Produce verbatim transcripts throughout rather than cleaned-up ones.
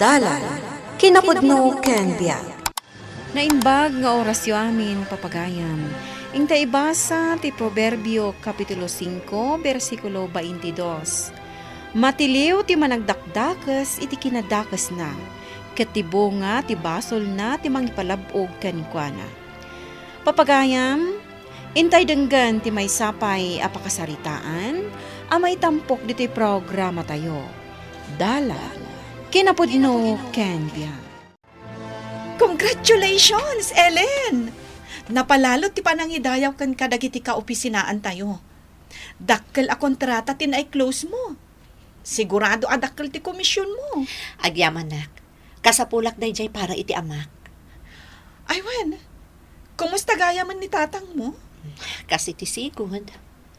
Dalan, kinapudno ken biag. Naimbag nga orasyo amin, papagayam. Inta ibasa ti Proverbio, Kapitulo singko, bersikulo baintidos. Matiliw ti managdakdakes iti kinadakesna, ket ti bunga ti basolna ti mangipalab-og kenkuana. Papagayam, intay denggen ti maysa pay a pakasaritaan a maitampok ditoy programatayo. Dalan, kinapudno ken biag. Congratulations, Ellen! Napalalo ti panangidayaw ken kadagiti kaopisinaantayo. Dakkel a kontrata ti nai-close mo. Sigurado a dakkel ti komisionmo. Agyamanak. Kasapulak daydiay para iti amak. Ay wen, kumusta gayamen ni tatangmo? Kas iti sigud.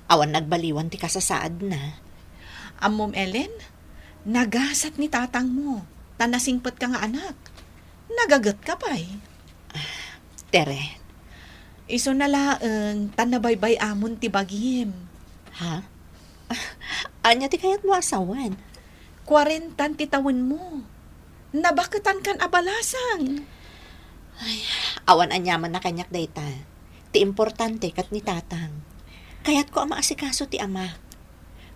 Awan nagbaliwan ti kasasaadna. Ammom, Ellen, nagasat ni tatangmo, ta nasingpetka nga anak. Nagagetka pay. Tere. Isuna laeng, ta nabaybay-amon ti bagim. Ha? Ania ti kayatmo a sawen? Kuarentan ti tawenmo. Nabaketankan a balasang. Ay, awan aniamanna kaniak dayta. Ti importante ket ni tatang. Kayatko a maasikaso ti amak.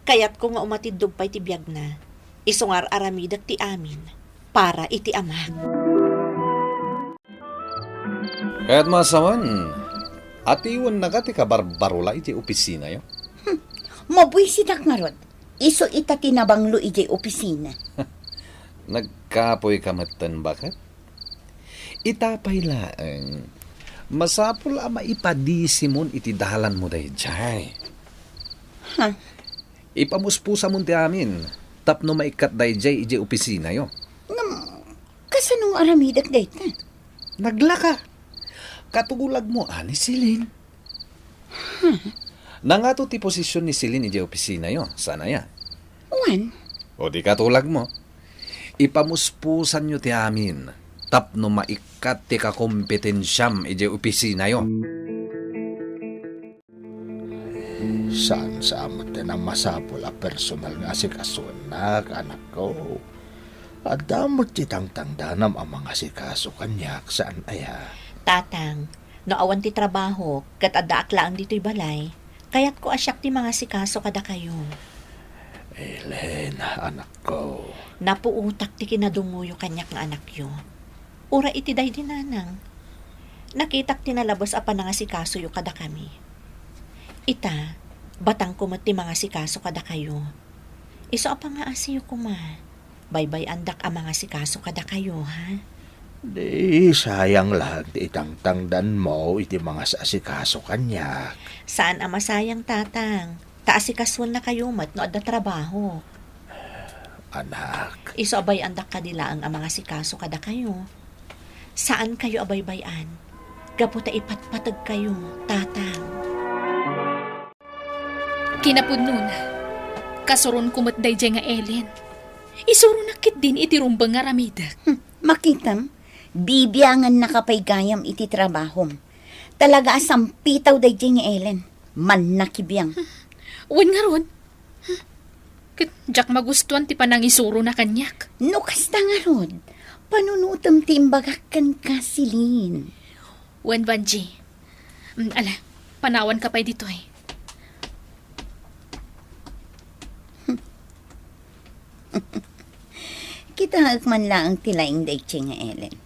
Kayatko nga umatiddog pay ti biagna. Isu nga ar-aramidek ti amin para iti amak. Kayatmo a sawen, atiwennaka ti kabarbarula iti opisinayo? Hmm, mabuisitak ngarud. Isu ita ti nabanglo idiay opisina. Nagkapoyka metten, baket? Ita pay laeng, masapul a maipadisimon iti dalanmo daydiay. Ha? Ipamuspusamon ti amin tapno maikkat daydiay idiay opisinayo. Ngem, kasano nga aramidek dayta? Naglaka. Katulagmo a ni Celine. Hmm. Nangato ti posision ni Celine idiay opisinayo, saan aya? Wen. O di katulagmo, ipamuspusanyo ti amin tapno maikkat ti kakompetensiam idiay opisinayo. Saan sa metten a masapul a personal nga asikasoennak, anakko. Adda met ti tangtangdanam a mangasikaso kaniak, saan aya? Tatang, no awan ti trabaho, ket addaak laeng ditoy balay, kayatko a siak ti mangasikaso kadakayo. Ellen, anakko. Napuotak ti kinadungoyo kaniak nga anakyo. Uray iti daydi nanang. Nakitak ti nalabes a panangasikasoyo kadakami. Ita, batangko met ti mangasikaso kadakayo. Isu a pangaasiyo koma. Baybay-andak a mangasikaso kadakayo, ha? Di sayang laeng ti itangtangdanmo iti mangas-asikaso kaniak. Saan a masayang, Tatang, ta asikasuennakayo met no adda trabaho. Anak. Isu a bay-andak kadi laeng a mangasikaso kadakayo. Saankayo a baybay-an, gapu ta ipatpategkayo, Tatang. Kinapudnona, kasuronko met daydiay nga Ellen. Isuronak ketdin iti rumbeng nga aramidek. Hmm, makitam, bibiangannaka pay gayam iti trabahom. Talaga a sampitaw daydiay nga Ellen. Mannakibiang. Wen ngarud, ket diak magustuan ti panangisurona kaniak. No kasta ngarud, panunotem ti imbagak kenka, Celine. Wen, Vangie. Mm, ala, panawanka pay ditoy. Kitaek man laeng ti laing daytoy nga Ellen.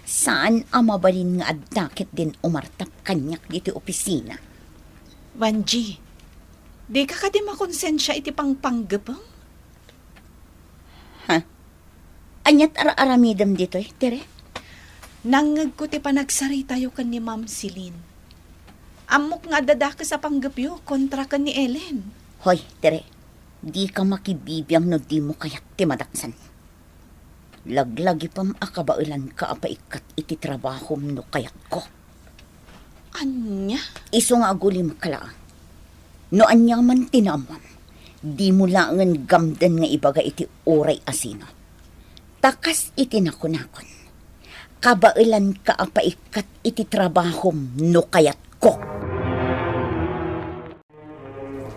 Saan a mabalin nga adda ketdin umartap kaniak ditoy opisina. Vangie, dika kadi makonsensia iti pangpanggepem? Ha? Aniat ar-aramidem ditoy, Tere? Nangngegko ti panagsaritayo ken ni Ma'am Celine. Ammok nga adda dakes a panggepyo kontra ken ni Ellen. Hoy, Tere, dika makibibiang no dimo kayat ti madaksan. Laglagipem a kabaelanka a paikkat iti trabahom no kayatko. Ania? Isu nga agulimka laeng. No aniaman ti naammoam, dimo laengen gamden nga ibaga iti uray a sino. Ta kas iti nakunakon, kabaelanka a paikkat iti trabahom no kayatko.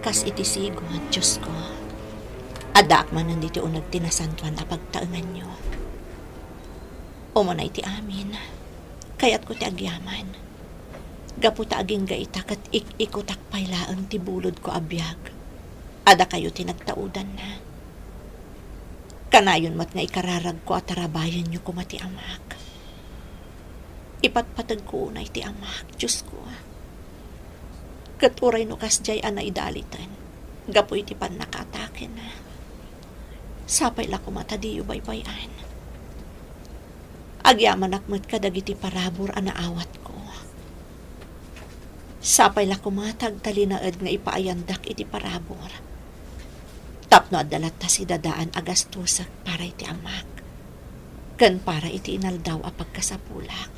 Kas iti sigud, Diosko. Addaak manen ditoy uneg ti nasantoan a pagtaenganyo. Umuna iti amin, kayatko ti agyaman. Gapu ta agingga ita ket ik-ikutak pay laeng ti bulodko a biag a dakayo ti nagtaudanna. Kanayon met nga ikararagko a tarabayenyo koma ti amak. Ipatpategko unay ti amak, Diosko. Ket uray no kasdiay a naidaliten gapu iti pannakaatakena, sapay la koma ta diyo baybay-an. Agyamanak met kadagiti parabur a naawatko. Sapay la koma ta agtalinaed nga ipaayandak iti parabur. Tapno adda latta sidadaan a gastosek para iti amak, ken para iti inaldaw a pagkasapulak.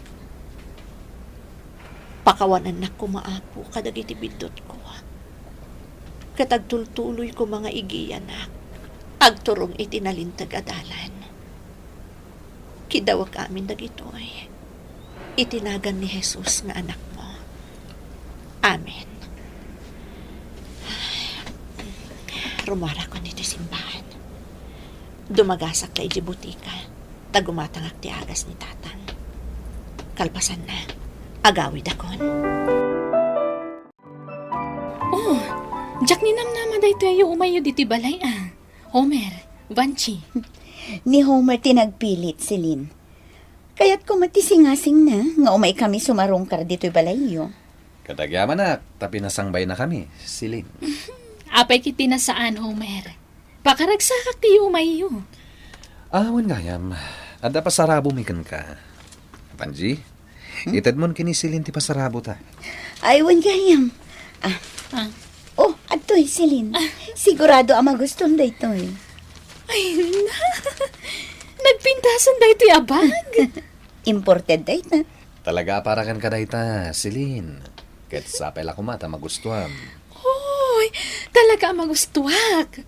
Pakawanennak koma, Apo, kadagiti biddutko, ket agtultuloy koma nga igiyanak agturong iti nalinteg a dalan. Kidawek amin dagitoy iti nagan ni Jesus nga Anakmo. Amen. Rummuarakon iti simbahan. Dumagasak ka iti butika, ta gumatangak ti agas ni Tatang. Kalpasanna, agawidakon. Oh, diak ninamnama daytoy a umayyo ditoy balay, a. Homer, Vanchi. Ni Homer ti nagpilit, Celine. Kayatko met ti singasingna nga umaykami sumarungkar ditoy balayyo. Ket agyamanak ta pinasangbaynakami, Celine. Apay ket ti nasaan, Homer. Pakaragsakak ti umayyo. Ah, wen gayam, adda pasarabomi kenka. Vanchi, hmm? Itedmon ken ni Celine ti pasarabota. Ay, wen gayam. Ah. Ah. Oh, adtoy, Celine. Ah. Sigurado a magustom daytoy. Ay, na. Nagpintasan daytoy a bag. Imported dayta. Talaga a para kenka dayta, Celine. Ket sapay la koma ta magustuam. Hoy, talaga a magustuak.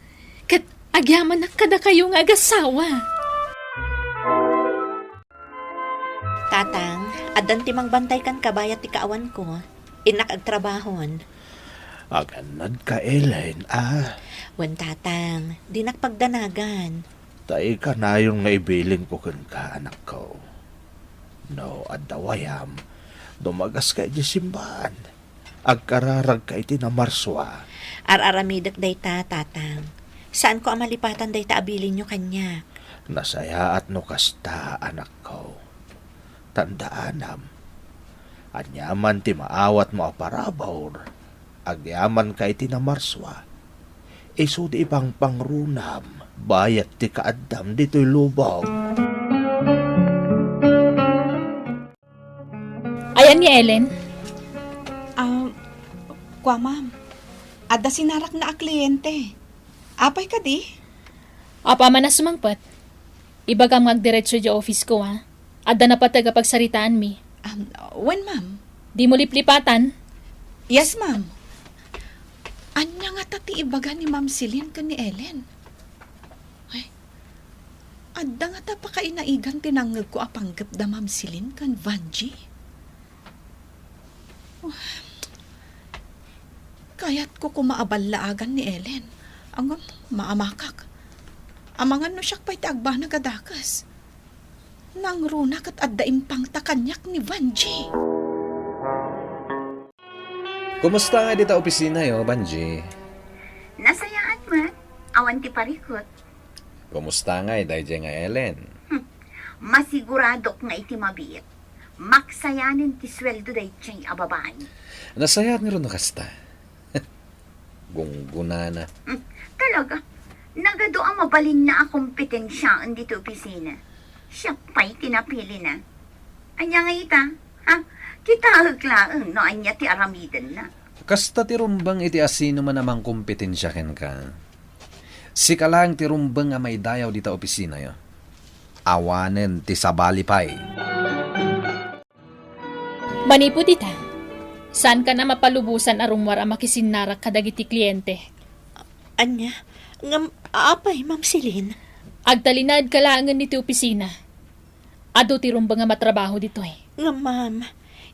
Ket agyamanak kadakayo nga agasawa. Tatang, addan ti mangbantay kenka bayat ti kaawanko. Innak agtrabahon. Agannadka, Ellen, a? Wen, Tatang, dinak pagdanagan. Ta ikanayon nga ibilingko kenka, anakko. No adda wayam, dumagaska idiay simbaan. Agkararagka iti namarsua. Ar-aramidek dayta, Tatang. Saanko a malipatan dayta a bilinyo kaniak. Nasayaat no kasta, anakko. Tandaanam, aniaman ti maawatmo a parabur, agyamanka iti namarsua, isu ti ipangpangrunam bayat ti kaaddam ditoy lubong. Ayan ni Ellen? Ah, kua, ma'am. Adda sinarakna a kliyente. Apay kadi? Apaman a sumangpet, ibagam nga agdiretso idiay office ko, ha? Adda napateg a pagsaritaanmi. Um, wen, ma'am. Dimo liplipatan? Yes, ma'am. Ania ngata ti ibaga ni Ma'am Celine ken ni Ellen? Ay, adda ngata pakainaigan ti nangngegko a panggep da Ma'am Celine ken Vanji? Kayatko koma a ballaagan ni Ellen. Ngem maamakak. Amangan no siak pay ti agbanag a dakes. Nangruna ket adda impangta kaniak ni Vanji. Kumusta nga dita opisinayo, Vanji? Nasayaan met. Awan ti parikut. Kumusta ngay daydiay nga Ellen? Hmm. Masiguradok nga iti mabiit, maksayanen ti sueldo daydiay a babai. Nasayaat ngarud no kasta. Gunggonana. Hmm. Talaga, nagadu a mabalinna a kompetensiaen ditoy opisina. Siak pay ti napilina. Ania ngay ita? Ha? Kitaek laeng no ania ti aramidenna. Kasta ti rumbeng iti asinoman a mangkompetensia kenka. Sika laeng ti rumbeng a maidayaw dita opisinayo. Awanen ti sabali pay. Manipud ita, saankan a mapalubosan a rummuar a makisinnarak kadagiti kliente. Ania? Ngem apay, Ma'am Celine? Agtalinaedka laengen iti opisina. Adu ti rumbeng a matrabaho ditoy. Ngem, ma'am,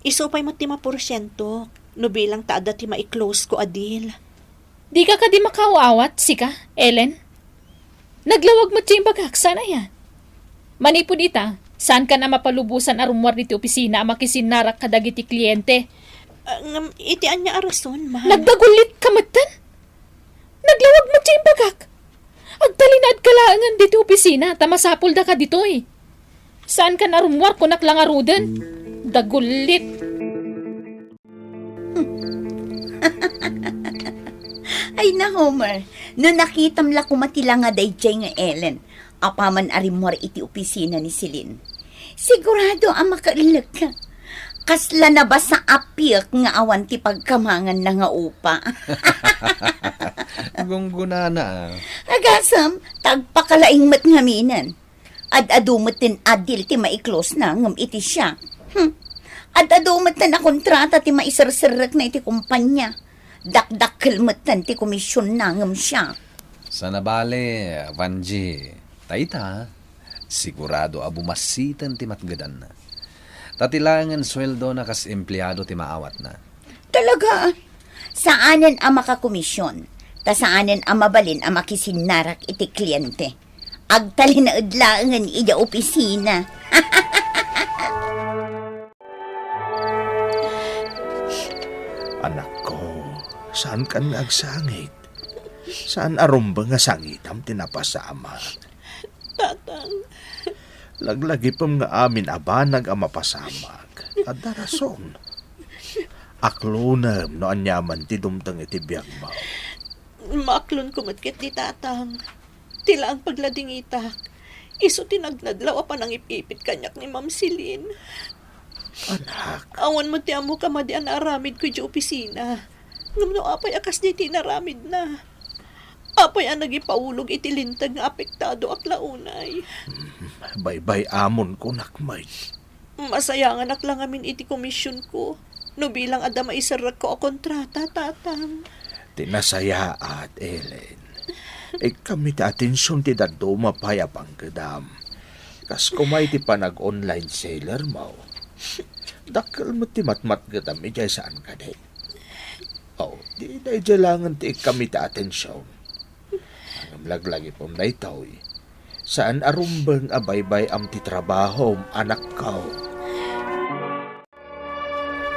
isu pay met ti maporsientok no bilang ta adda ti mai-close ko a deal. Dika kadi makaaw-awat, sika, Ellen? Naglawag met ti imbagak, saan aya? Manipud ita, saankan a mapalubosan a rummuar diti opisina a makisinnarak kadagiti kliente. Ah, ngem iti ania a rason, ma'am? Nagdagullit ka metten? Naglawag met ti imbagak. Agtalinaedka laengen diti opisina ta masapulda ka ditoy. Saankan a rummuar, kunak la ngaruden. Dagullit. Ay na, Homer, no nakitam la koma ti langa daydiay nga Ellen, apaman a rimmuar iti opisina ni Celine. Sigurado a makaellek ka. Kasla nabasa a piek nga awan ti pagkamanganna nga upa. Gunggonana, ah. Agasem, ta agpakalaing met ngaminen. Ad-adu met ti adil ti maiklosna ngem iti siak. Hmm. Ad-adu met ti nakontrata ti maiserserrekna iti kompania. Dakdakkel met ti komisionna ngem siak. Saan a bale, Vangie, ta ita, sigurado a bumassiten ti matgedanna. Ta ti laengen sueldona kas empleado ti maawatna. Talaga? Saanen a makakomision, ta saanen a mabalin a makisinnarak iti kliente. Agtalinaed laengen idiay opisina. Anakko, saankan nga agsangit. Saan a rumbeng a sangitam ti napasamak. Tatang. Laglagipem nga amin a banag a mapasamak. Adda rason. Aklonem no aniaman ti dumteng iti biagmo. Maaklonko met ketdi, Tatang. Ti laeng pagladingitak, isu ti nagnadlaw a panangip-ipit kaniak ni Ma'am Celine. Anak. Awan met ti ammok a madi a naaramidko idiay opisina. Ngem no apay a kasdi ti inaramidna? Apay a nagipaulog iti linteg nga apektadoak la unay? Mm, baybay-amon kunak met. Masayanganak la ngamin iti komisionko no bilang adda maiserrekko a kontrata, Tatang. Ti nasayaat, Ellen. Ikkam iti atension ti dadduma pay a panggedam. Kas koma iti panag-online seller mo. Dakkel met ti matmatgetam idiay, saan kadi? Oh, di daydiay laengen ti ikkam iti atension. Ngem laglagipem daytoy. Saan a rumbeng a baybay-am ti trabahom, anakko.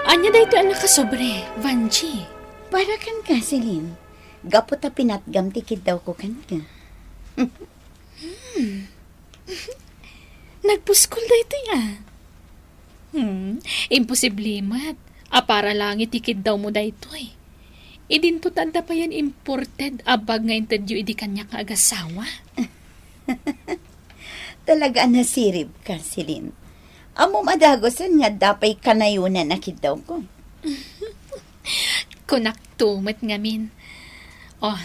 Ania daytoy a nakasobre, Vangie? Para kenka, Celine. Gapu ta pinatgam ti kiddawko kenka. Hmm. Nagpuskol daytoy, a. Hmm, imposible met a para laeng iti kiddawmo daytoy. Idinto ta adda payen imported a bag nga intedyo idi kaniak nga agasawa. Talaga a nasiribka, Celine. Ammom a dagusen nga adda pay kanayonan a kiddawko. Kunakto met ngamin. Oh,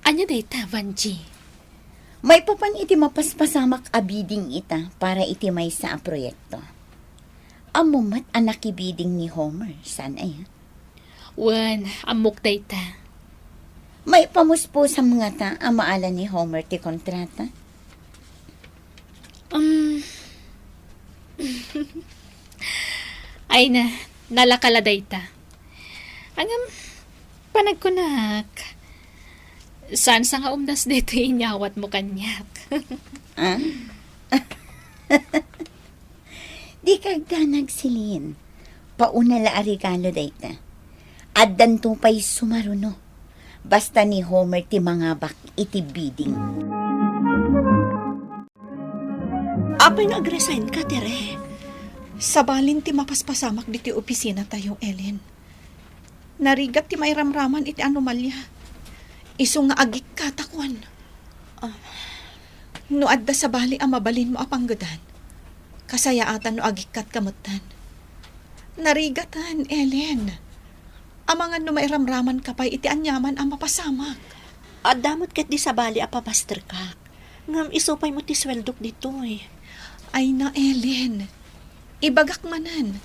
ania dayta, Vangie? Maipapan iti mapaspasamak a bidding ita para iti maysa a proyekto. Ammom met a nakibidding ni Homer, saan aya? Wen, ammok dayta. Maipamuspusam ngata a maala ni Homer ti kontrata? Um, ay na, nalaka la dayta. Ngem, panagkunak, saan sa nga umdas daytoy inyawatmo kaniak? Ah? Dika agdanag, Celine. Pauna la a regalo dayta. Addanto pay sumaruno. Basta ni Homer ti mangabak iti bidding. Apay nga agresign ka, Tere? Sabalin ti mapaspasamak ditoy opisina tayo, Ellen. Narigat ti mairamraman iti anomalia. Isu nga agikkatakon. Ah. No adda sabali a mabalinmo a panggedan, kasayaatan no agikkatka metten. Narigatan, Ellen. Amangan no mairamramanka pay iti aniaman a mapasamak. Adda met ketdi sabali a pamasterkak. Ngem isu pay met ti sueldok ditoy. Ay na, Ellen. Ibagak manen,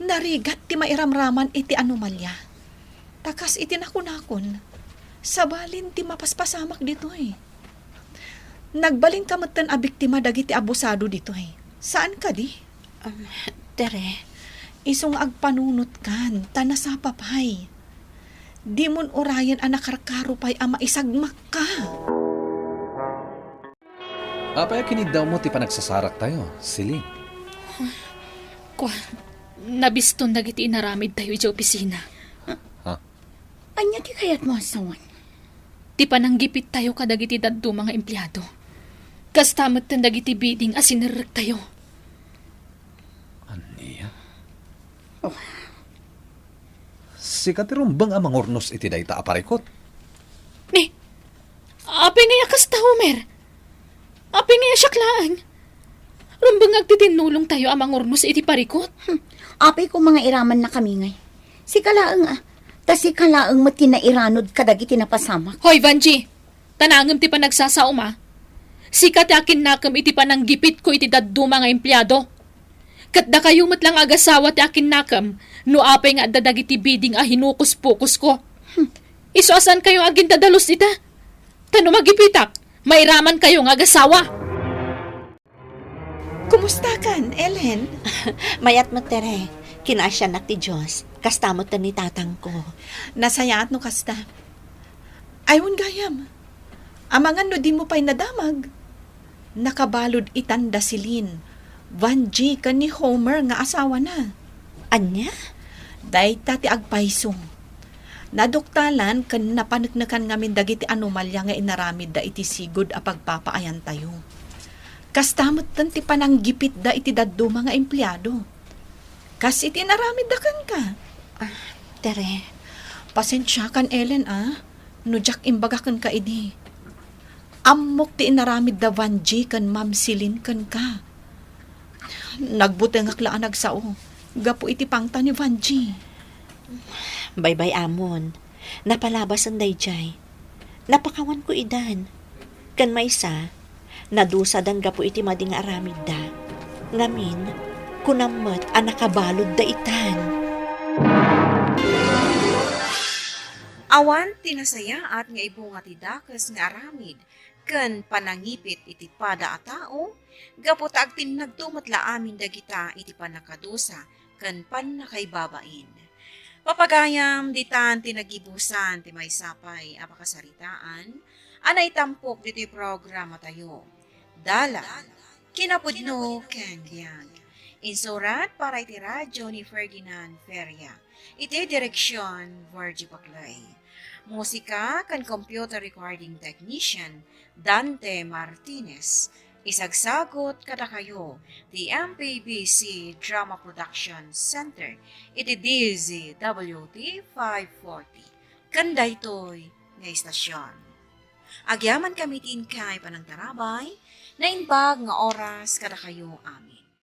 narigat ti mairamraman iti anomalia. Ta kas iti nakunakon, sabalin ti mapaspasamak ditoy. Nagbalinka metten a biktima dagiti abusado ditoy. Saan kadi? Um, Tere. Isu nga agpanunotkan, ta nasapa pay. Dimon urayen a nakarkaro pay a maisagmakka. Apay a kiniddawmo ti panagsasaraktayo, Celine? Kua, nabiston dagiti inaramidtayo idiay opisina. Ha? Ania ti kayatmo a sawen? Ti pananggipittayo kadagiti dadduma nga empleado. Kasta metten dagiti bidding a sinerrektayo. Ania? Oh. Sika ti rumbeng a mangurnos iti dayta a parikut. Ni, apay ngay a kasta, Homer? Apay ngay a siak laeng? Rumbeng nga agtitinnulongtayo a mangurnos iti parikut. Hmm. Apay koma nga iramannakami ngay. Sika laeng, a. Ta sika laeng met ti nairanod kadagiti napasamak. Hoy, Vangie! Ta nangem ti panagsasaom, a. Sika ti akinnakem iti pananggipitko iti dadduma nga empleado. Ket dakayo met la nga agasawa ti akinnakem no apay nga adda dagiti bidding a hinukus-pukosko. Hmm. Isu a saankayo nga agindadalus ita. Ta no magipitak, mairamankayo nga agasawa. Kumustakan, Ellen? Mayat met, Tere. Kinaasiannak ti Dios. Kasta met ken ni tatangko. Nasayaat no kasta. Ay, wen gayam. Amangan no dimo pay nadamag. Nakabalud itan da Celine, Vangie ken ni Homer nga asawana. Ania? Dayta ti agpayso. Naduktalan ken napaneknekan ngamin dagiti anomalia nga inaramidda iti sigud a pagpapaayantayo. Kasta metten ti pananggipitda iti dadduma nga empleado. Kas iti inaramidda kenka. Ah, Tere. Pasensiakan, Ellen, a. No diak imbaga kenka idi. Ammok ti inaramidda Vangie ken Ma'am Celine kenka. Nagbutengak la a nagsao gapu iti pangta ni Vangie. Baybay-amon, napalabasen daydiay. Napakawanko idan. Ken maysa, nadusadan gapu iti madi nga aramidda. Ngamin, kunam met a nakabaludda itan. Awan ti nasayaat nga ibunga ti dakes nga aramid ken panangipit iti pada a tao, gapu ta agtinnagto met la amin dagita iti pannakadusa ken pannakaibabain. Papagayam, ditan ti nagibusan ti maysa pay a pakasaritaan a naitampok ditoy programatayo. Dalan, kinapudno ken biag. Insurat para iti radyo ni Ferdinand Feria. Iti direksion, Virgie Paclay. Musika ken computer recording technician, Dante Martinez. Isagsagut kadakayo ti M P B C Drama Production Center iti D Z W T five forty. Ken daytoy nga istasion. Agyamankami ti inkay panangtarabay, naimbag nga oras kadakayo amin.